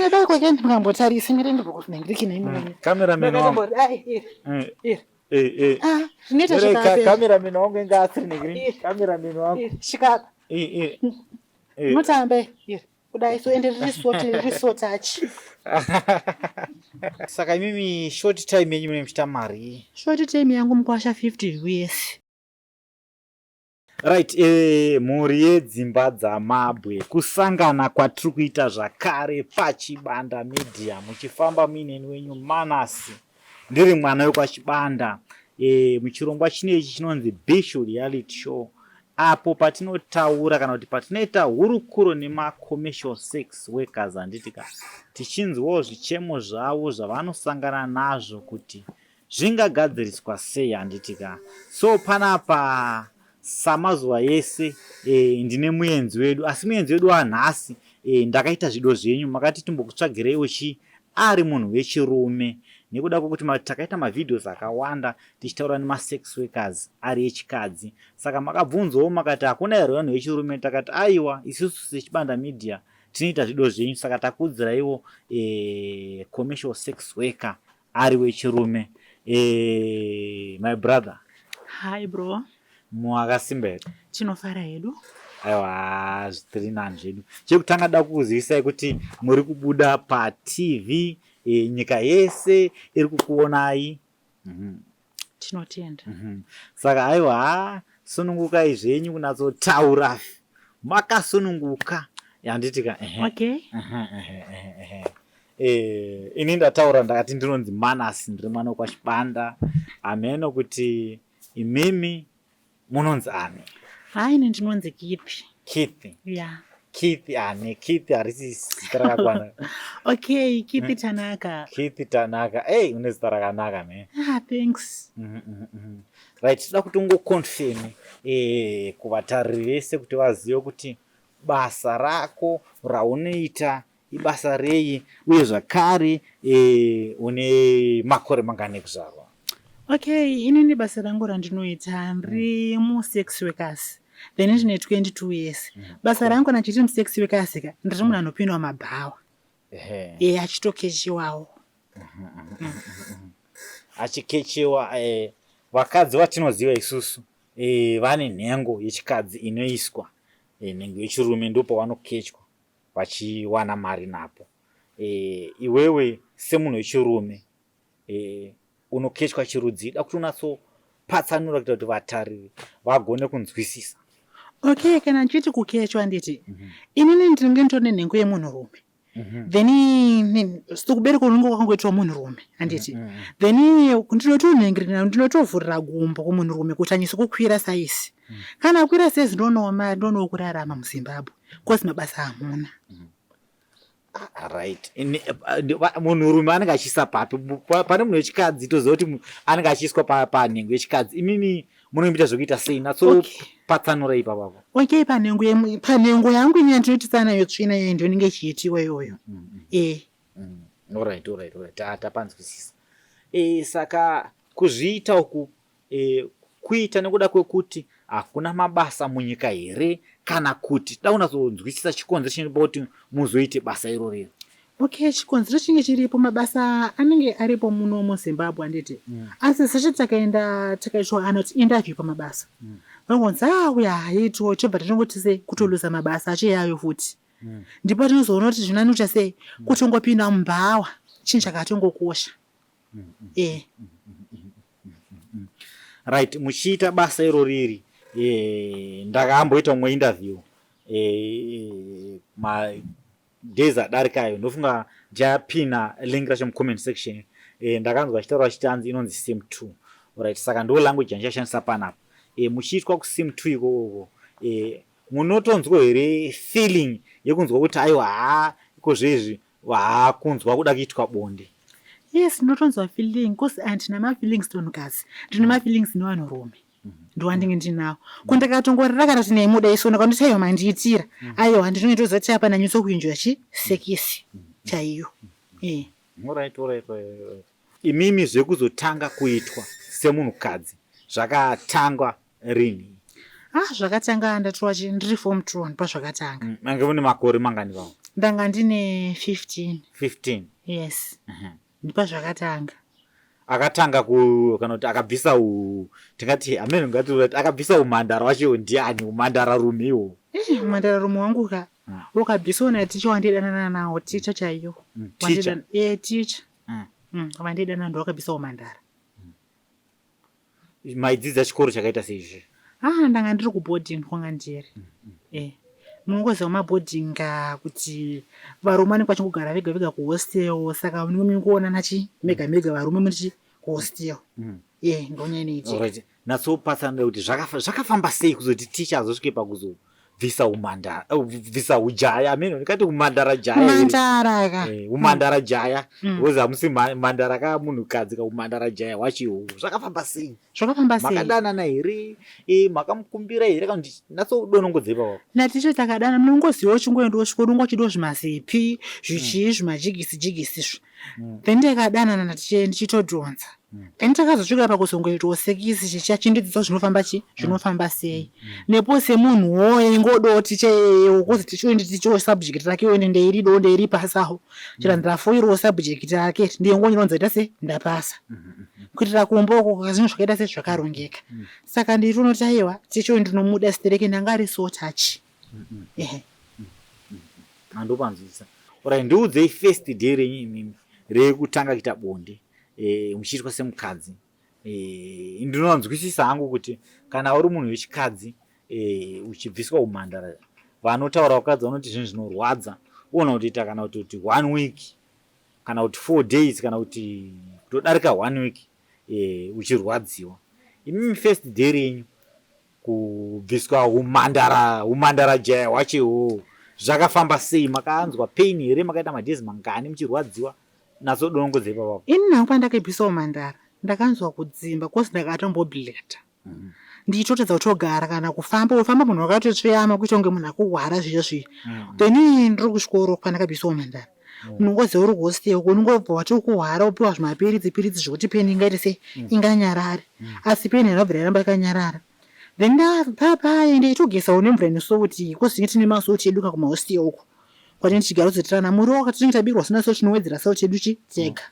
Ine dai kwake ndikambotarisa mire ndimbokunengiriki mm, Cameraman wangu. Eh. Eh eh. Ah, zvinoita zvikape. Cameraman wangu inga asiri nengiri. Cameraman wangu. Shikapa. Eh eh. eh. Mutambe. Kudai so ende riri short riri so touch. Saka imimi short time yenyu mune muchiita mari. Short time yangu mukwasha 50 US. Right, eh, mhuri yedzimba dzamabwe kusangana kwatiri kuita zvakare paChibanda Media muchifamba muineni wenyu Manasi ndiri mwana wekwaChibanda eh, muchirongwa chino ichi chinonzi Bishu Reality Show apo patinotaura kana kuti patinoita hurukuro nemacommercial sex workers handiti ka tichinzwawo zvichemo zvavo zvavanosangana nazvo kuti Zvingagadziriswa sei handiti ka? So panapa samazuva ese e, ndine muenzi wedu asi muenzi wedu wanhasi e, ndakaita zvido zvenyu makati timbokutsvagireiwo chi ari munhu wechirume nekuda kwekuti takaita mavideos akawanda tichitaura nemasex workers ari echikadzi saka makabvunzawo makati hakuna here vanhu vechirume takati aiwa isusu sechibanda media tinoita zvido zvenyu saka takuudziraiwo e, commercial sex worker ari wechirume eh, my brother. Hi bro. Mwakasimba here? Tinofara hedu. Aiwa zvitiri nani zvedu. Chekutanga da kukuzivisai kuti muri kubuda paTV e, eh, nyika yese iri kukuonai. Mm -hmm. Tinotenda. Mm -hmm. Saka aiwa sunungukai zvenyu kunatsotaura makasununguka handiti ka okay. Eh, ini ndataura ndakati ndinonzi Manas ndiri mwana wekwaChibanda hameno kuti imimi munonzi ani? Hai ini ndinonzi Keith. Keith. Yeah. Keith ani? Keith harisi zita rakakwana. Okay, Keith hmm. Tanaka. Keith Tanaka. Hey, une zita rakanaka ne. Ah, thanks. Mm -hmm. mm. Right, toda kuti ungoconfirm eh kuvatariri vese kuti vazive kuti basa rako raunoita Ibasa rei uye zvakare e, une makore mangani ekuzvarwa? Okay, inini basa rangu randinoita ndiri mm. musex workers then ndine 22 years. Mm. Basa rangu kana chiti musex workers ka ndiri munhu anopinda mabhawa. Ehe. Eh, achitokechiwawo. Mm. Achikechiwa eh, vakadzi vatinoziva isusu eh, vane nhengo yechikadzi inoiswa eh, nhengo yechirume ndopavanokechwa vachiwana mari napo e, iwewe semunhu wechirume e, unokechwa chirudzii da kuti unatsopatsanura kuita kuti vatariri vagone kunzwisisa. Okay, kana ndichiti kukechwa nditi mm -hmm. inini ndinenge nditori nenhengo yemunhurume mm -hmm. then sikubereka unenge wakangoitwa munhurume handiti mm -hmm. then ndinotonhengirira ndinotovhurira gumbo kumunhurume kuti anyise kukwira saisi mm -hmm. kana akwira saizi ndoonawo mari ndoonawo kurarama muzimbabwe Cause mabasa hamuna. Ah, right munhurume anenge achiisa papi pane munhu wechikadzi toziva kuti anenge achiiswa panhengo yechikadzi imimi munoimboita zvekuita sei natsopatsanura ipapapo okay panhengo panhengo yangu ini yandinoitisa nayo tsvina iyoyo ndiyo inenge ichiitiwa iyoyo mm, mm. e mm. Alright, alright, alright. Tapanzwisisa. E, saka kuzviita uku E, kuita nekuda kwekuti hakuna mabasa munyika here kana kuti toda kunatsonzwisisa chikonzero chinopa kuti muzoite basa iroro iri. Okay, chikonzero chinge chiripo mabasa anenge aripo muno muZimbabwe handiti mm. asi seshe takaenda takaitwa anoti interview pamabasa mm. vangonzi ah uya haitwo chobva tatongoti sei kutoluza mabasa acho iyayo futi mm. ndipo tinozoona kuti zvinani kuita sei mm. kutongopinda mubhawa chinhu chakatongokosha eh. Right, muchiita basa iro riri eh, ndakamboita umwe interview eh, ma days adarika ayo ndofunga ndichapina link racho mucomment section eh, ndakanzwa achitaura achiti hanzi inonzi sim 2 right saka ndo language yandichashandisa panapa eh, muchiitwa kusim 2 ikokoko eh, munotonzwa here feeling yekunzwa kuti aiwa haa ikozvezvi Waakunzwa kuda kuitwa bonde. Yes, ndinotonzwa feeling cause handina mafeelings tonhukadzi ndine mafeelings nevanhurume mhm. ndowandinge ndinawo ko ndakatongorera kana kuti naimuda iso ndakandoti aiwa mandiitira mhm. aiwa ndinoitoziva kuti apa ndanyatso kuinjoya chi sekisi mhm. chaiyo eh. Imimi zvekuzotanga kuitwa semunhukadzi zvakatangwa rini? Ah, zvakatanga ndatova ndiri form 2 ndipo zvakatanga. Mange mune makore mangani vavo? Ndanga ndine 15. 15? Yes. Ndipo zvakatanga. Akatanga ku kana kuti akabvisa u tingati amene ngati akabvisa umhandara wacho ndiani, umhandara rume iwo? Umhandara rume wangu ka wakabvisawo naticha wandidanana nawo, ticha chaiyo. Ticha? Ticha. Vandidanana ndo wakabvisa umhandara. Maidzidza chikoro chakaita seizvi? Ah, ndanga ndiri kuboarding kwanga ndiri. Munongoziva maboarding kuti varume vanenge vachingogara vega vega kuhostel, saka munenge muchingoonana chi mega mega varume muri kuhostel. Ndonyaya inoitika. Alright. Natsopatsanura kuti zvakafamba sei kuzoti ticha azosvike pakuzobvisa umhandara, bvisa ujaya, amene ndikati umhandara jaya here? Umhandara ka. Umhandara jaya. Because hamusi mhandara ka munhukadzi ka, umhandara jaya hwacho ihwohwo. Zvakafamba sei? Zvakafamba sei? Makadanana here? Makamukumbira here kana kuti natsodonongodza ipapo? Naticha takadana, munongoziva uchingoendawo chikoro unonga uchidawo zvimazipi, zvichii, zvimajigisi jigisi izvo. Then takadanana naticha ndichitodhonza. Then takazosvika pakuzongoitawo sekisi chichi achindidzidzisa zvinofamba chi zvinofamba sei. Nepo semunhuwo aingodawo ticha iyeyewo kuzi ticha uyu nditichewo subject rake uyu ndeiridawo ndeiripasawo. Chero ndafoirawo subject rake ndingonyironza ita sei ndapasa. Kuitira kumba uko zvinhu zvakaita sei zvakarongeka. Saka ndiritonoti aiwa ticha uyu ndinomuda stereki ndanga ari so touch. Ehe. Handopanzwisisa. Alright, ndiudzei first day renyu imimi rekutanga kuita bonde muchiitwa semukadzi. Ndinonzwisisa hangu kuti kana uri munhu wechikadzi uchibviswa umhandara, vanotaura vakadzi vanoti zvinhu zvinorwadza, uona kutoita kana kutoti 1 week kana kuti 4 days kana kuti kutodarika 1 week uchirwadziwa. Imimi first day renyu kubviswa umhandara jaya hwacho ihwohwo zvakafamba sei? Makanzwa pain here? Makaita madays mangani muchirwadziwa? Natsodonongodza ipapo. Ini nangu pandakabviswa umhandara ndakanzwa kudzimba cause ndakatombobleeda. Ndichitotadza kutogara kana kufamba, kufamba munhu wakatotsveyama kuita kunge munhu akuhwara zviya zviya. Then ndiri kuchikoro pandakabviswa umhandara. Unongoziva uri kuhostel unongobva watokuhwara wopiwa zvimapiritsi piritsi zvekuti pain ingaite sei inganyarare. Asi pain inobva yaramba yakanyarara. Then papaye ndaitogezawo nemvura ine salt cause tinenge tine masalt edu ka kumahostel uko. Kwatinenge tichigara kuzotirana muriwo tinenge tabirwa usina salt tinowedzera salt yedu chi tega.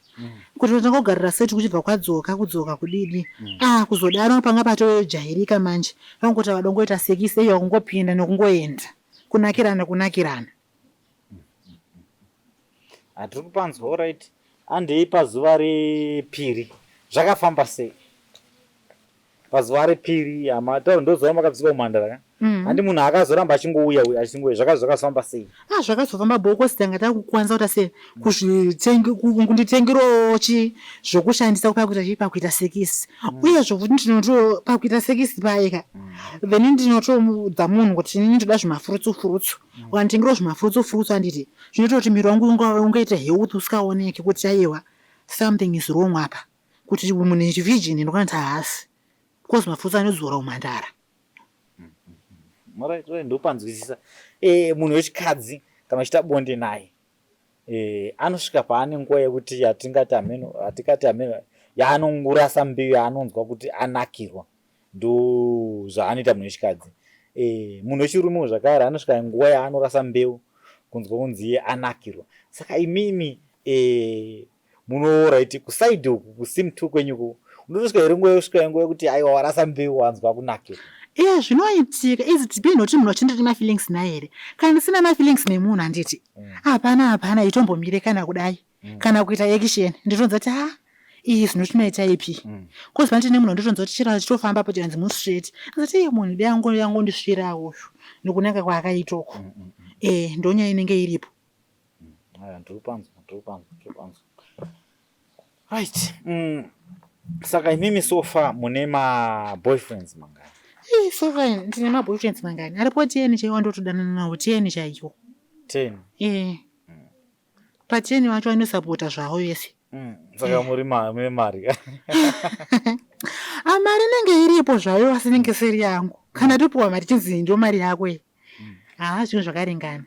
Kuti totanga kugarira salt kuchibva kwadzoka kudzoka kudidi. Ah, kuzodaro panga patojairika manje. Vangoti vadongoita sekisi eyo kungopinda nekungoenda. Kunakirana kunakirana. Hatiri kupanzwa. Alright, handei pazuva repiri, zvakafamba sei pazuva repiri? Hama ndozuva makabviswa umhandara ka? Handi munhu akazoramba achingouya uya achingouya, zvakafamba sei? Ah, zvakazofamba bhokosi, tanga takukwanisa kuita sei kuzvitenge kunditengerawo chi zvokushandisa pakuita chi pakuita sekisi. Uye zvokuti ndinoto pakuita sekisi paye ka, then ndinotoudza munhu kuti inini ndoda zvimafurutsu furutsu. Ukanditengerawo zvimafurutsu furutsu handiti zvinoita kuti muviri wangu ungaita health usikaoneki kuti aiwa something is wrong apa, kuti munhu is virgin ndokana kuti haasi, because mafurutsu anodzora umhandara. Alright, ndopanzwisisa. Munhu wechikadzi kana uchiita bonde naye anosvika paane nguva yekuti yatingati hameno, hatingati hameno, yaanongorasa mbeu yaanonzwa kuti anakirwa, ndo zvaanoita munhu wechikadzi. Munhu wechirume zvakare anosvika nguva yaanorasa mbeu kunzwa kunzi iye anakirwa. Saka imimi munoraiti kusaidi uku kusim 2 kwenyu uku unotosvika here nguva yosvika nguva yekuti aiwa warasa mbeu wanzwa kunakirwa? Iye zvinoitika izi depend kuti munhu wachindiri mafeelings naye here. Kana ndisina mafeelings nemunhu handiti hapana hapana itombomire kana kudai kana kuita action, nditonzwa kuti ha iyi zvino tinoita ipi. Cause pane tine munhu wanditonzwa kuti chero achitofamba apo chiranzi mustraight, ndozoti iye munhu dai angondisvira uyu nekunaka kwaakaita uku. Ndonyaya inenge iripo. Aya, ndiri kupanzwa, ndiri kupanzwa. Right. Saka imimi so far mune maboyfriends mangani? So far ndine maboyfriends mangani? Aripo 10 chaiwo ndotodanana nawo, 10 chaiwo. 10? Eh. Pa10 vacho vanosapota zvavo vese. Saka muri mune mari? Ah, mari inenge iripo zvayo asi inenge seri yangu. Kana topiwa mari chinzi ndo mari yako iyi. Ah, zvinhu zvakaringana.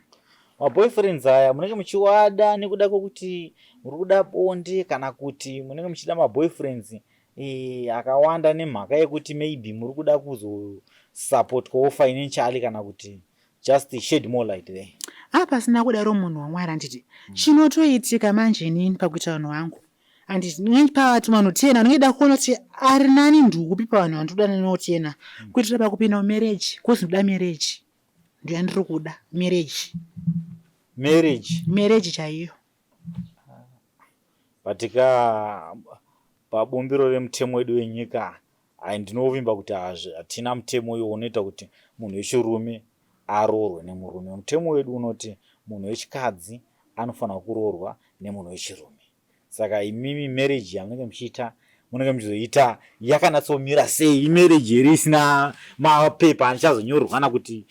Maboyfriends aya munenge muchiwada nekuda kwekuti muri kuda bonde, kana kuti munenge muchida maboyfriends akawanda nemhaka yekuti maybe muri kuda kuzosupportwawo financially, kana kuti just shed more light there? Apasina kudaro munhu waMwari handiti chinotoitika manje inini pakuita vanhu vangu handiti pavati vanhu tena ndinoida kuona kuti ari nani nduupi pavanhu vandinoda ninawo tena kuitira pakupinda mumarriage cause ndoda marriage, ndoyandiri kuda marriage. Marriage? Marriage chaiyo. But ka pabumbiro remutemo wedu wenyika, hai, ndinovimba kuti hatina mutemo iwo unoita kuti munhu wechirume aroorwe nemurume. Mutemo wedu unoti munhu wechikadzi anofanira kuroorwa nemunhu wechirume. Saka imimi marriage yamunenge muchiita, munenge muchizoita yakanatsomira sei? Imarriage here isina mapepa anichazonyorwa kana kuti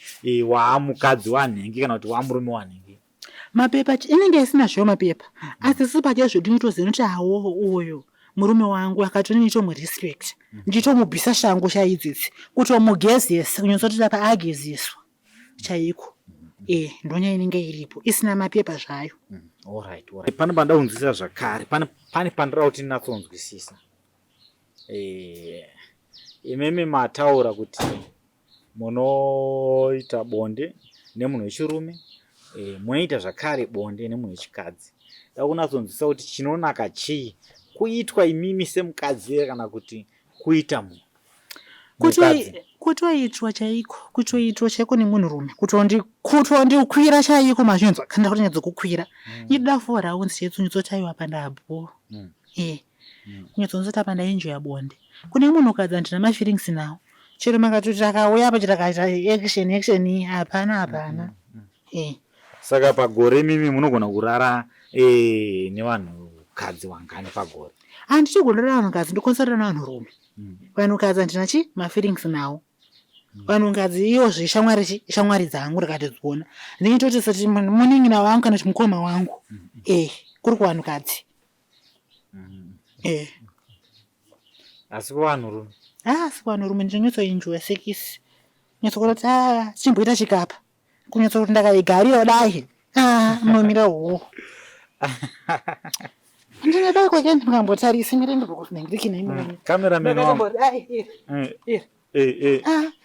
waamukadzi wanhingi kana kuti waamurume wanhingi? Mapepa inenge isina zvayo mapepa, asi isu pachezvo tinotoziva kuti hawo uyu murume wangu akatoni nditomurespect, nditomubvisa shangu chaidzidzi, kutomugezesa, kunyatsoti apa agezeswa chaiko. Ndonyaya inenge iripo isina mapepa zvayo. Alright. Pane panoda kunzwisisa zvakare, pane pandoda kuti ndinatsonzwisisa. Imimi mataura kuti munoita bonde nemunhu wechirume, munoita zvakare bonde nemunhu wechikadzi. Da kunatsonzwisisa kuti chinonaka chii, kuitwa imimi semukadzi here kana kuti kuita munhu mukadzi? Kutoitwa chaiko, kutoitwa chaiko nemunhurume, kutondikwira chaiko, mazvinzwa? Kana kuti nyatsokukwira ida four rounds chaidzo, nyatsotayiwa pandabho, kunyatsonzwa apa ndaenjoya bonde. Kune munhukadzi handina mafeelings nawo, chero makatoti akauya apa chero akaita action action, hapana, hapana. Saka pagore imimi munogona kurara nevanhukadzi wangani pagore? Handiti kurara vanhukadzi, ndokwanisa kurara nevanhurume. Vanhukadzi handina chi mafeelings nawo. Vanhukadzi iwo zvishamwari chi shamwari dzangu ndakatodziona, ndinototi sati munin'ina wangu kana kuti mukoma wangu, kuri kuvanhukadzi. Asi kuvanhurume? Asi kuvanhurume ndinonyatsoenjoya sekisi, nyatsokuona kuti a chimboita chikapa, kunyatsoti ndakaigarira kudai, munomira hoo ndine dai kwake ndikambotarisa mire ndimbokunhengirekinai. Cameraman wangu.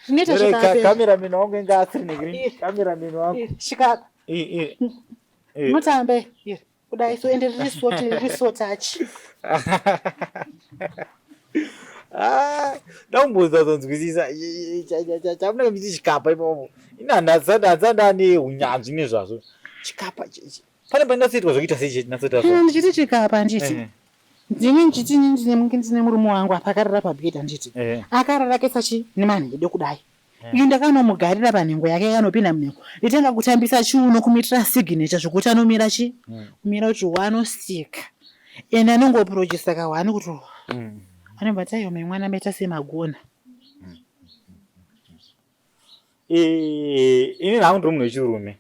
Zvinoita chikapa. Cameraman wangu inga asiri negrini. Cameraman wangu. Chikapa. Mutambe iri kudai so, ende riri soft, riri so touch. Daumbozazonzwisisa chamunenge muchiti chikapa ipapo. Ini handisati ndane unyanzvi nezvazvo. Chikapa pane panatsoitwa zvekuita sei? Chinatsoita zvo Ndichiti chikapa, handiti ndini ndichiti ndine murume wangu apa akarara pabhedha, handiti akarara akaisa chi nemanhede kudai, ini ndakanomugarira panhengo yake, yakanopinda munhengo, nditanga kutambisa chiuno, kumuitira signature zvokuti anomira chi kumira kuti wanostika, ende anongoprojesa kahwani kuti anobva taiwa mai mwana maita semagona. Ini hangu ndiri munhu wechirume,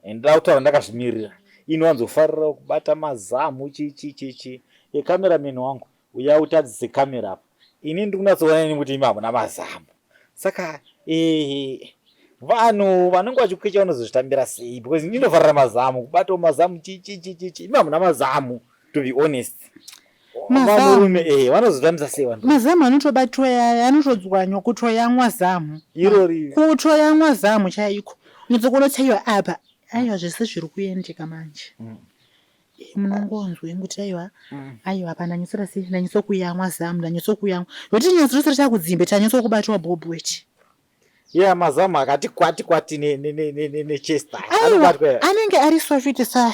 ndoda kutaura ndakazvimirira. Ini wanzofarira kubata mazamu, chi chi chi chi. Cameraman wangu, uya utadzise kamera apa. Ini ndiri kunatsoona ini kuti imi hamuna mazamu, saka vanhu vanenge vachikwecha vanozozvitambira sei? Because ini ndinofarira mazamu, kubatawo mazamu, chi chi chi chi chi. Imi hamuna mazamu, to be honest. Varume vanozotambisa sei vanhu? Mazamu anotobatwa yaya, anotodzwanywa, kutoyamwa zamu. Irori? Kutoyamwa zamu chaiko, unyatsokuona kuti aiwa apa, aiwa, zvese zviri kuendeka manje. Munongonzwa kuti aiwa, aiwa, apa ndanyatsoita sei, ndanyatsokuyamwa zamu, ndanyatsokuyamwa zvokuti nyatso rose richakudzimbe, tanyatsokubatwa bhobho ichi. Yeah, mazamu akati kwati kwati nechest. Aiwa, anenge ari soft sa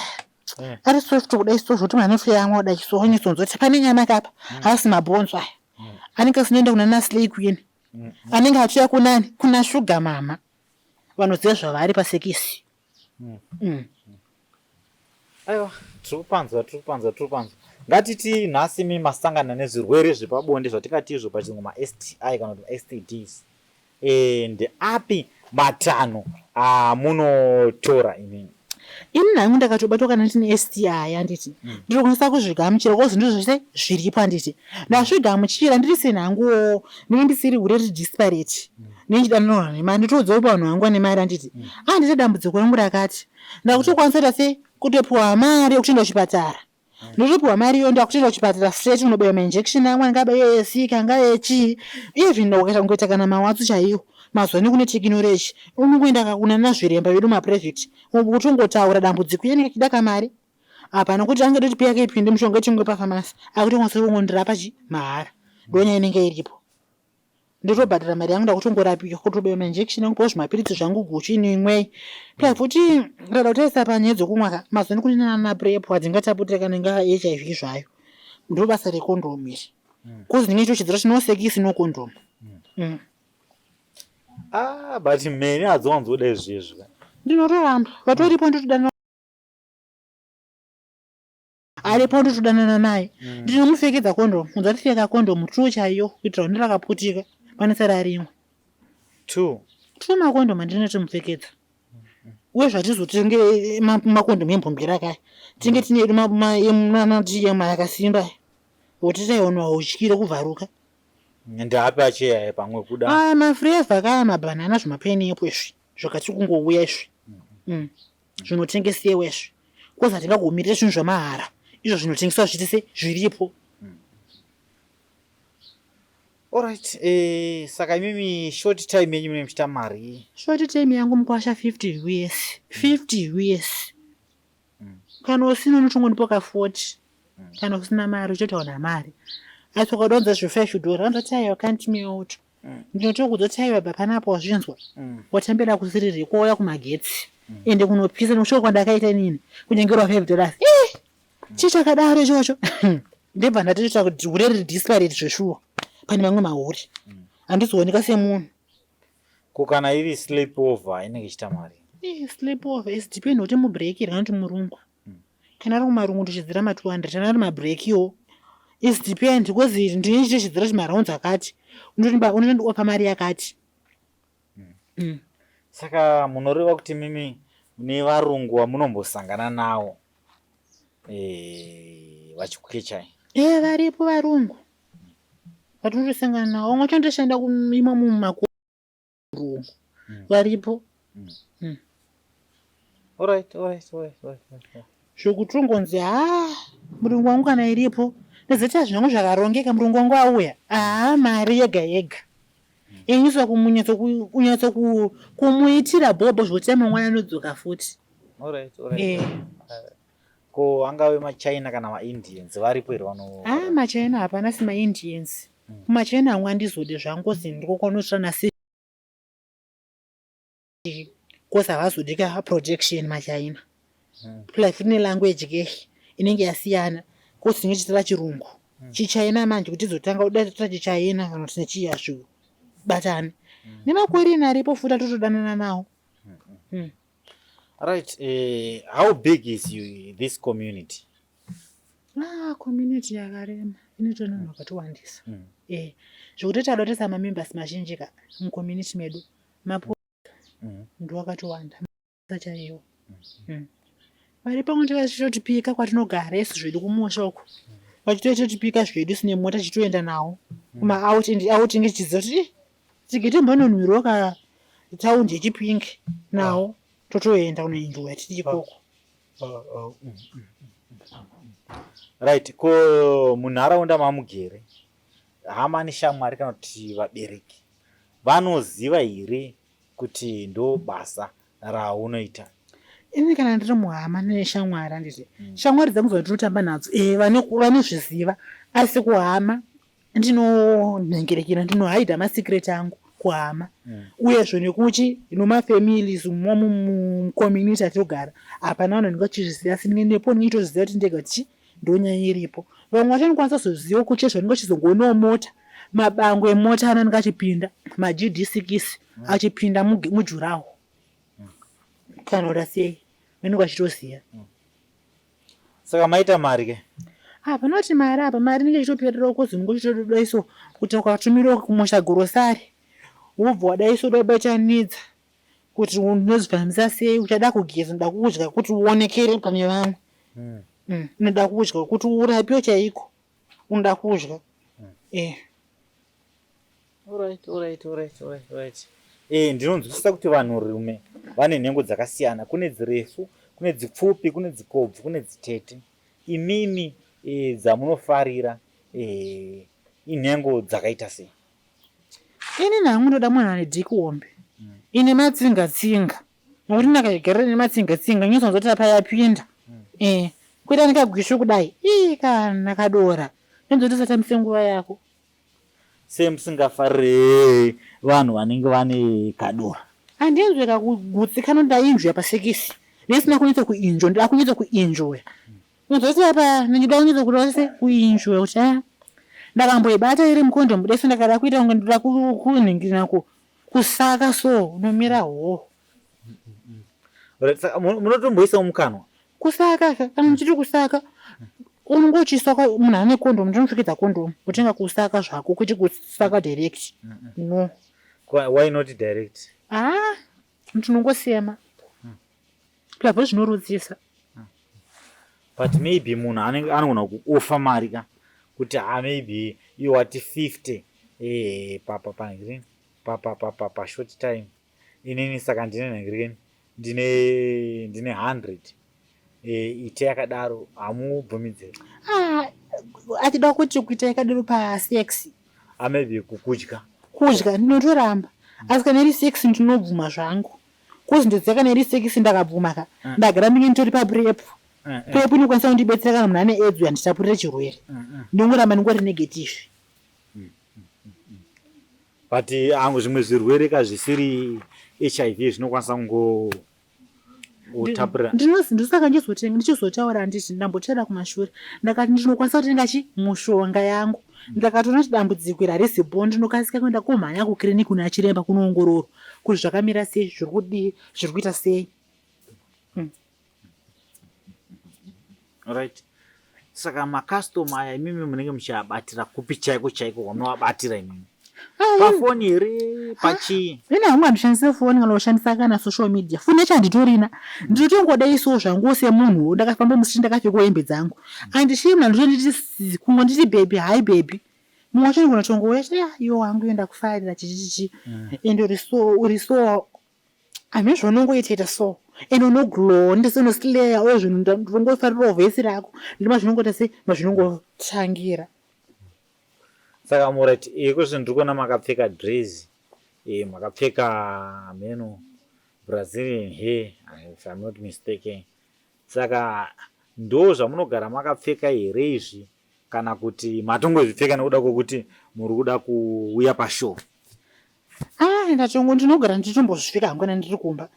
ari soft kudai so, zvokuti munhu anotoyamwa kudai so, onyatsonzwa kuti pane nyama kapa, haasi mabhonzo aya. Anenge asinoenda kuna naslay queen, anenge achiuya kunani, kuna sugar mama vanoziva zvavari pasekisi. Aiwa, tiri kupanzwa, tiri kupanzwa, tiri kupanzwa. Ngatiti nhasi mi masangana nezvirwere zvepabonde zvatingati izvo pachirungu maSTI kana kuti maSTDs, ndeapi matanho amunotora imimi? Ini nhangu ndakatobatwa kana ndine STI, handiti ndinokwanisa kuzvigamuchira cause ndizvo zvese zviripo, handiti? Ndazvigamuchira ndiri senhanguwo, ndinge ndisiri hure riri desperate, ndinenge nemari, nditoudzawo pavanhu vangu vane mari, handiti? Handiti dambudziko rangu rakati ndakutokwanisa kuita sei, kutopiwa mari yekutoenda kuchipatara. Ndotopiwa mari iyo, ndakutoenda kuchipatara straight, unobaiwa mainjection amwe, angaba esika, angava echii, even ukaita kungoita kana mawatsu chaiwo. Mazuva ano kune tekinoloji, unongoenda ka kunana zviremba vedu maprivate wotongotaura dambudziko iye anenge achida kamari. Apa nokuti angade kuti piyake ipinde mushonga itengwe pafamasi akutokwanisa kungondirapa chi mahara. Ndonyaya inenge iripo. Ndotobhadhara mari yangu ndakutongorapiwa kutobaiwa mainjection angu zvimapiritsi zvangu guchu ini imwei. Plus futi ndada kutarisa panyaya dzekumwa ka mazuva ano kune nana prep hadzingataputire kana inga HIV zvayo. Ndobasa rekondomu iri. Kozi ndinenge chitochidzira kuti no sekisi no kondomu. Ah, but mheni hadziwanzoda izvezvi. Ndinotoramba vatoripo ndotodana aripo ndotodanana naye. Ndinomupfekedza kondomu, unzwa kuti pfeka kondomu two chaiyo kuitira kuti rakaputika panosara rimwe. Two. Two makondomu andinotomupfekedza. Uye zvatizotenge makondomu emhombera kaya tinge tine edu emunana yakasimba kuti taiona utyire kuvharuka. Ndaapi acheya pamwe kuda? Ah, maflavour kaya mabhanana zvimapineapple izvi zvakati kungouya izvi. Zvinotengesewa izvi. Kozi hatingagomirire zvinhu zvamahara izvo zvinotengeswa zvichiti se zviripo. Alright, eh, saka imimi short time yenyu munenge muchiita mari? Short time yangu mukwasha 50 US. 50 US. Kana usina unotongondipa ka 40. Kana usina mari uchotaura mari. Asi ukadonza zve 5 dollar unoti aiwa can't me out. Ndinotokuudza kuti aiwa bva panapa wazvinzwa. Watambira kusiriri kwouya kumagetsi. Ende kunopisa nekusvika kwandakaita inini kunyengerwa 5 dollars. Eh! Chii chakadaro ichocho? Ndibva ndatoita kuti hure riri disparate zveshuwa pane mamwe mahure. Handizooneka semunhu. Ko kana iri sleep over inenge ichiita mari? Eh, sleep over is depend kuti mubreak here kana kuti murungu. Kana ari kumarungu ndochidzira ma 200 kana ari mabreak iwo is depend because ndine chitochidzira kuti marounds akati unotondiopa mari yakati. Saka munoreva kuti mimi mune varungu vamunombosangana nawo eh, vachikukechai? Eh, varipo varungu vatinotosangana navo vamwe vacho vanotoshanda imomo mumakurungu varipo. Alright, alright, alright, alright, alright. Zvekutongonzi haa murungu wangu kana iripo ndozoti zvinhu zvakarongeka murungu wangu auya haa mari yega yega. Inyisa kumunyatso kunyatso kumuitira bhobho zvekuti mangwana anodzoka futi. Alright, alright. Eh. Ko angave maChina kana maIndians varipo here vano? Ah, maChina hapana si maIndians. KumaChina hangu andizode zvangu kozi ndiko kwanotsva nasi kozi havazodi ka protection maChina. Plus rine language ke inenge yasiyana kozi tinenge tichitaura chirungu. ChiChina manje kuti tizotanga kuda toita chiChina kana kuti nechiya zvibatane. Nemakorean aripo futi atotodanana nawo. Right, how big is you, this community? Ah, community yakarema inoita vanhu vakatowandisa. Eh, zvekuti tada kutoisa mamembers mazhinji ka mucommunity medu mapo ndo akatowanda chaiwo. Vari pamwe vachitotipika kwatinogara isu zvedu kumusha uko. Vachitotipika zvedu isu nemota tichitoenda nawo kuma out and out inge tichiziva kuti "Ih, tige timbononwirawo ka taundi yeChipinge nawo totoenda kunoenjoya tiri ikoko. Right, ko munharaunda mamugere hama neshamwari kana kuti vabereki vanoziva here kuti ndo basa raunoita? Ini kana ndiri muhama neshamwari handiti shamwari dzangu dzandinotamba nadzo eh, vanozviziva asi kuhama ndinonhengerekera ndinohaidha masecret angu kuhama. Uyezve nekuchi nomafamilies umomo mucommunity atinogara hapana vanhu vanenge vachizviziva asi nepo ndinenge ndichitoziva kuti ndega kuti ndonyaya iripo. Vamwe vacho vanokwanisa kuzoziva kuchechi vanenge vachizongoonawo mota mabango emota anenge achipinda maGD6 achipinda mujuraho kana kuti sei vanenge vachitoziva. Saka maita mari ke? Ah, panoti mari apa mari inenge ichitopererawo kozi unenge uchitodaiso kuti ukatumirwa kumusha gorosari wobva wadaiso udabatanidza kuti unozvifambisa sei uchada kugeza unoda kudya kuti uonekere pane vamwe. Unoda kudya kuti urapiwe chaiko unoda kudya. Eh. Alright, alright, alright, alright, alright. Eh, ndinonzwisisa kuti vanhurume vane nhengo dzakasiyana. Kune dzirefu, kune dzipfupi, kune dzikobvu, kune dzitete. Imimi eh, dzamunofarira eh, inhengo dzakaita sei? Ini hangu ndoda munhu ane dhiki hombe ine matsinga tsinga nokuti ndakaigarira nematsinga tsinga nyosonzwa kuti apa yapinda. Kuita ndikagwishu kudai ii kana kadora ndinzoti usatambise nguva yako. Sei musingafarire vanhu vanenge vane kadora? Handinzwe kakugutsikana ndainjoya pasekisi ndisina kunyatso kuinjoya, ndoda kunyatso kuinjoya. Unozoti apa ndinoda kunyatso kuda se kuinjoya kuti ah ndakamboibata iri mukondomu dese ndakada kuita kunge ndoda kunhingirina kusaka so unomira hoo. Saka munotomboisawo mukanwa? Kusaka ka kana muchiti kusaka unonge uchisaka munhu ane kondomu ndinopfekedza kondomu wotenga kusaka zvako kwete kusaka direct no. Why not direct? Ah tinongosema plavho zvinorutsisa. But maybe munhu anogona kuofa mari ka kuti ha maybe iwe wati 50 pa short time inini saka ndine nhangirikeni ndine ndine 100 ite yakadaro hamubvumidziri. Ah, achida kuti kuita yakadaro pasex. Ah, maybe kukudya. Kudya ndinotoramba asi kana iri sex ndinobvuma zvangu. Kozi ndoziva kana iri sex ndakabvuma ka ndagara ndinge nditori paprep. Prep inokwanisa kundibetsera kana munhu ane aids handitapurire chirwere. Ndongoramba ndingori negative. But angu zvimwe zvirwere ka zvisiri HIV zvinokwanisa kungotapurira. Ndosaka ndichizotenga ndichizotaura handiti ndambotaura kumashure ndakati ndinokwanisa kutenga chi mushonga yangu ndakatoona kuti dambudziko iri harisi bho ndinokasika kuenda komhanya kukiriniki kuna chiremba kunoongororwa kuti zvakamira sei zviri kudii zviri kuita sei. Right. Saka makastoma aya imimi munenge muchiabatira kupi chaiko chaiko kwamunoabatira imimi? Pafoni here pachii? Ini hangu handishandise foni kana kushandisa kana social media. Foni yacho handitorina. Ndinotongoda iso zvangu semunhu ndakafamba musiti ndakapfekawo hembe dzangu. Handishii munhu andotonditi kungonditi baby hi baby. Mumwe wacho anogona kutongouya achiti ah iwe wangu iwe ndakufarira chichi chichi. And uri so uri so hameno zvaunongoita so and unoglow ndese unoslayer uye zvinhu ndinongofarirawo voice rako ndima zvinongoita sei mazvinongotangira. Saka murati iko zvinhu ndiri kuona makapfeka dress makapfeka hameno Brazilian hair if I'm not mistaken. Saka ndo zvamunogara makapfeka here izvi kana kuti matongozvipfeka nekuda kwekuti muri kuda kuuya pashow? Ah, ndatongo ndinogara ndichitombozvipfeka hangu kana ndiri kumba.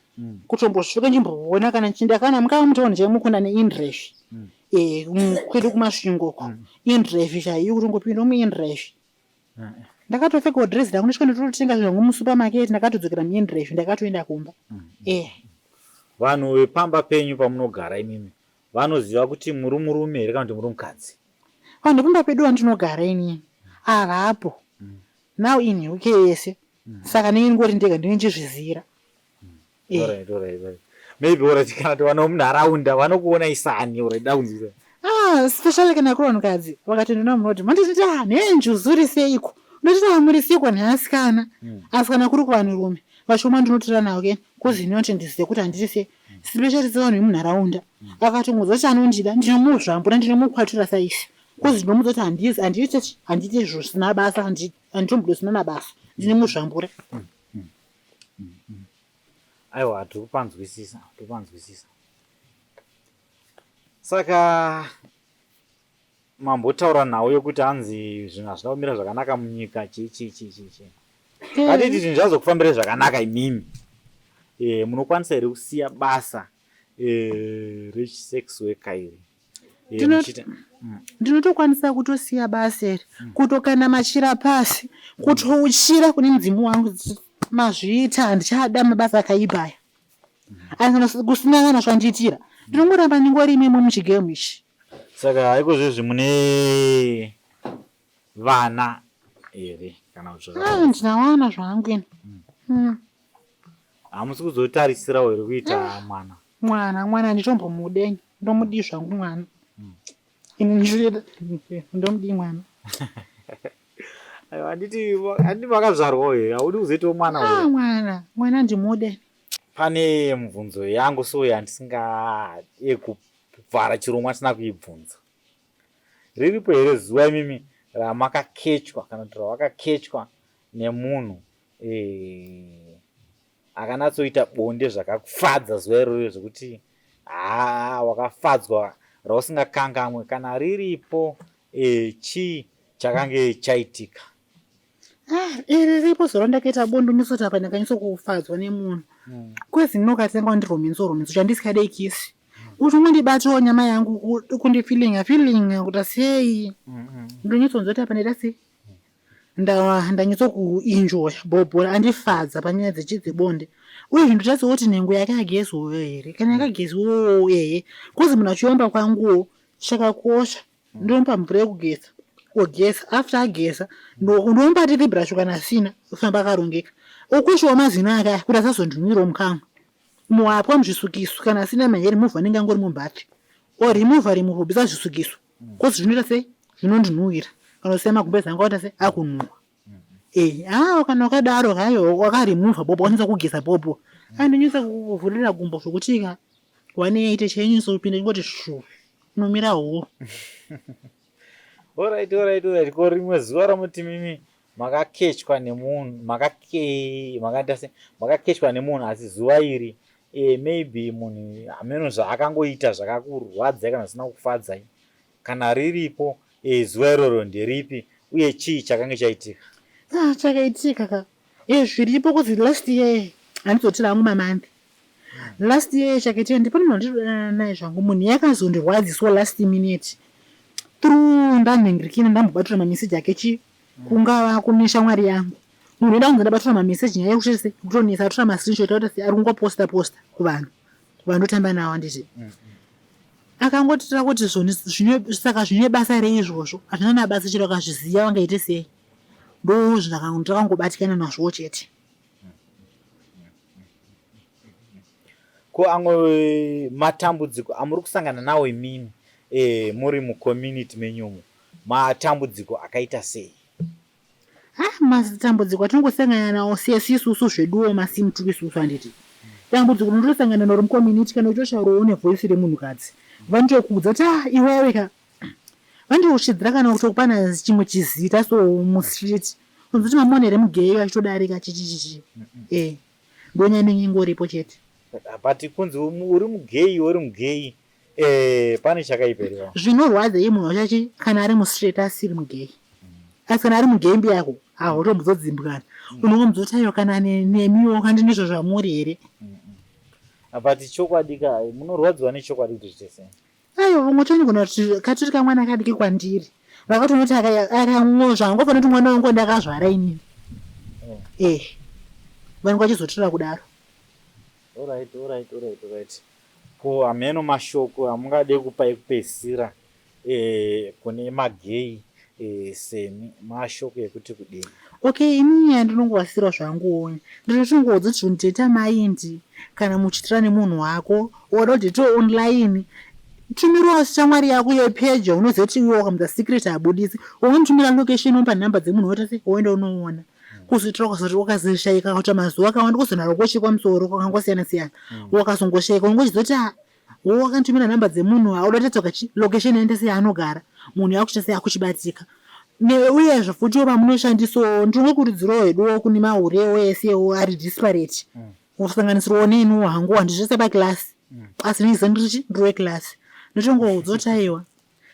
Kutombozvipfeka ndichimboona kana ndakana mukava mutauni chaimo kuna neindrive. Kwedu kuMasvingo uko. Indrive chaiyo kutongopinda muindrive. Ndakatopfekawo dress rangu ndosvika ndototenga zvinhu zvangu musupermarket ndakatodzokera muindrive ndakatoenda kumba. Vanhu vepamba penyu pamunogara imimi vanoziva kuti muri murume here kana kuti muri mukadzi? Vanhu vepamba pedu vandinogara inini havapo. Now in UK yese saka ndinenge ndingori ndega ndinenge ndichizvizira. Alright, alright, alright. Maybe alright kana kuti vano munharaunda vanokuona isani alright da kunzwisa. Ah, especially kana kuri vanhukadzi vakatendona munoti manditi ah nhenjuzu uri seiko ndotiti ah muri seiko nhasikana asi kana kuri kuvanhurume vashoma ndinotora navo ke kozi inoti ndizive kuti handiti sei especially sevanhu vemunharaunda akatongonzwa kuti anondida ndinomuzvambura ndinomukwatura saisi kozi ndinomuudza kuti handizi handiite handiite izvo zvisina basa handitombodi zvisina nabasa ndinomuzvambura. Aiwa tiri kupanzwisisa tiri kupanzwisisa. Saka mambotaura nhau yekuti hanzi zvinhu hazvina kumira zvakanaka munyika chii chii chii chii chii. Ngatiti zvinhu zvazokufambirai zvakanaka imimi. Munokwanisa here kusiya basa rechisex worker iri? Ndinotokwanisa kutosiya basa iri kutokanda machira pasi kutouchira kune mudzimu wangu mazviita handichada mabasa akaipa aya. Asi kusina kana zvandiitira ndinongoramba ndingori imomo muchigame ichi. Saka ikozvezvi mune vana here kana kuti zvakadai? Ndina vana zvangu ini. Hamusi kuzotarisirawo here kuita mwana? Mwana mwana handitombomude ini ndomudii zvangu mwana. Ini ndomudii mwana. Aiwa handiti handiti makazvarwawo here haudi kuzoitawo mwana Ah mwana mwana ndimude. Pane mubvunzo yangu so yandisingade kuvhara chirongwa ndisina kuibvunza. Riripo here zuva imimi ramakakechwa kana kuti rawakakechwa nemunhu eh, akanatsoita bonde zvakakufadza zuva iroro zvekuti haa wakafadzwa rausingakangamwe kana riripo e, chii chakange chaitika? Ah, iri ripo zuva randakaita bonde unosoti apa ndakanyatso kufadzwa nemunhu. Kwezi ndinokatanga kundirominzo rominzo chandisikade kisi. Kuti ungondibatawo nyama yangu kundifilinga filinga kuita sei. Ndonyatsonzwa kuti apa ndaita sei. Ndanyatso kuenjoya bhobho andifadza panyaya dzechi dzebonde. Uye zvinhu kuti nhengo yake yagezwawo here. Kana yakagezwawo ehe. Kozi munhu achiomba kwanguwo chakakosha. Ndomupa mvura yekugeza ogeza after ageza ndomupa teeth brush kana asina ofamba akarongeka okweshawo mazino ake aya kuti asazondinwirawo mukamwa muhapwa muzvisukiso kana asina mahair remover anenge angori mumbathi oremova remova obvisa zvisukiso kozi zvinoita sei zvinondinhuwira kana kusiya magumbezi angu aita sei akunhuhwa Eh, ah, kana wakadaro hayo wakaremova bobo wanetsa kugeza bobo andonyatsa kuvhurira gumbo zvokuti ka 180 chainyatso kupinda ingoti shu unomira huwo. Alright, alright, alright. Ko rimwe zuva ramuti mimi makakechwa nemunhu makake makaita se makakechwa nemunhu asi zuva iri eh, maybe munhu hameno zvaakangoita zvakakurwadzai kana zvisina kukufadzai kana riripo eh, zuva iroro nderipi uye chii chakange chaitika? Ah, chakaitika ka eh, zviripo kuzi last year handizotira hangu mamanthi last year chakaitika ndipane munhu wandinodanana naye zvangu munhu yakazondirwadziswa last minute through ndanhingirikina ndambobatura mameseji ake chi kungava kune shamwari yangu munhu enda kunzi ndabatura mameseji nyaya yekuti kutonetsa atora mascreenshot aita se ari kungoposta posta kuvanhu vandotamba navo handiti akangotira kuti zvoni saka zvine basa rei izvozvo hazvina nabasa chero akazviziva vangaite sei ndo zvakangobatikana nazvowo chete. Ko amwe matambudziko amuri kusangana nawo imimi e, muri mucommunity menyumo matambudziko akaita sei? Ah, matambudziko atinongosangana nawo sesu isusu zveduwo masimutu isusu handiti dambudziko rinotosangana naro mucommunity kana uchitoshaurawo nevoice remunhukadzi vanotokuudza kuti ah iwewe ka vanotokusvidzira kana kutokupana chimwe chizita so mustreet unzoti mamona here mugeyo achitodarika chichichichi e ndonyaya inenge ingoripo chete. But kunzi uri mugeyi uri mugeyi eh, pane chakaipa here? Zvinorwadza iye munhu wachachi kana ari mustreet asiri mugeyi asi kana ari mugeyi mbiyako hautombodzodzimbwana unongomudzoti aiwa kana nemiwo kandi ndizvo zvamuri here. But chokwadi ka munorwadziwa nechokwadi kuti zviite sei? Aiwa vamwe tonogona kuti katori kamwana kadiki kwandiri vakatonoti zvangofanira kuti mwana wangu ndakazvara inini eh vanenge vachizotora kudaro. Alright, alright, alright, alright. Ko hameno mashoko amungade kupa ekupedzisira eh, kune magay eh, semi mashoko ekuti kudini? Okay, ini nyaya ndinongovasira zvangu ndinotongoudza kuti zvondiita maindi kana muchitira nemunhu wako wada kudhetiwa online tumirawo shamwari yako yepedyo unoziva kuti iwe wakamudza secret habudisi ungomutumira location womupa nhamba dzemunhu woita sei woenda unoona kuzoitira ukazoti wakazoshaika kuita mazuva akawanda kuzonaro kochekwa musoro kwakangosiyana siyana wakazongoshaika unongochizoti ah wo wakanditumira nhamba dzemunhu auda tatsoka chi location yaenda sei anogara munhu yakuchita sei akuchibatika uyezve futiwo pamunoshandisawo ndinongokurudzirawo heduwo kune mahurewo esewo ari desperate kusanganisirawo neniwo hangu handizvese paclass asi ndinenge ndirichi ndiri weclass ndotongoudza kuti aiwa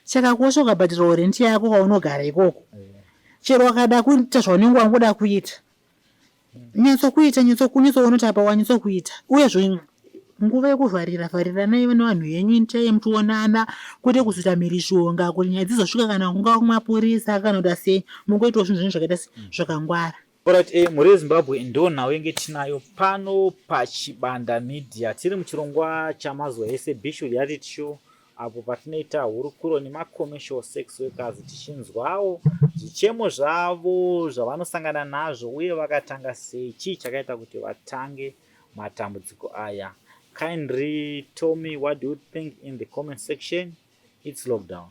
chakakosha ukabhadhirawo rent yako kwaunogara ikoko chero wakada kuita zvaunenge wangoda kuita nyatsokuita nyatsokunyatsoona kuti apa wanyatsokuita uyezve nguva yekuvharira vhariranai nevanhu venyu itai muchionana kwete kuzoita mhirizhonga kuti nyaya dzizosvika kana kungava kumapurisa kana kuti sei mungoitawo zvinhu zvenyu zvakaita se zvakangwara. Alright, eh, mhuri yeZimbabwe ndo nhau yenge tinayo pano paChibanda Media. Tiri muchirongwa chamazuva ese Bishu Reality Show apo patinoita hurukuro nemacommercial sex workers tichinzwawo zvichemo zvavo zvavanosangana nazvo uye vakatanga sei, chii chakaita kuti vatange matambudziko aya. Kindly tell me what do you think in the comment section. It's lockdown.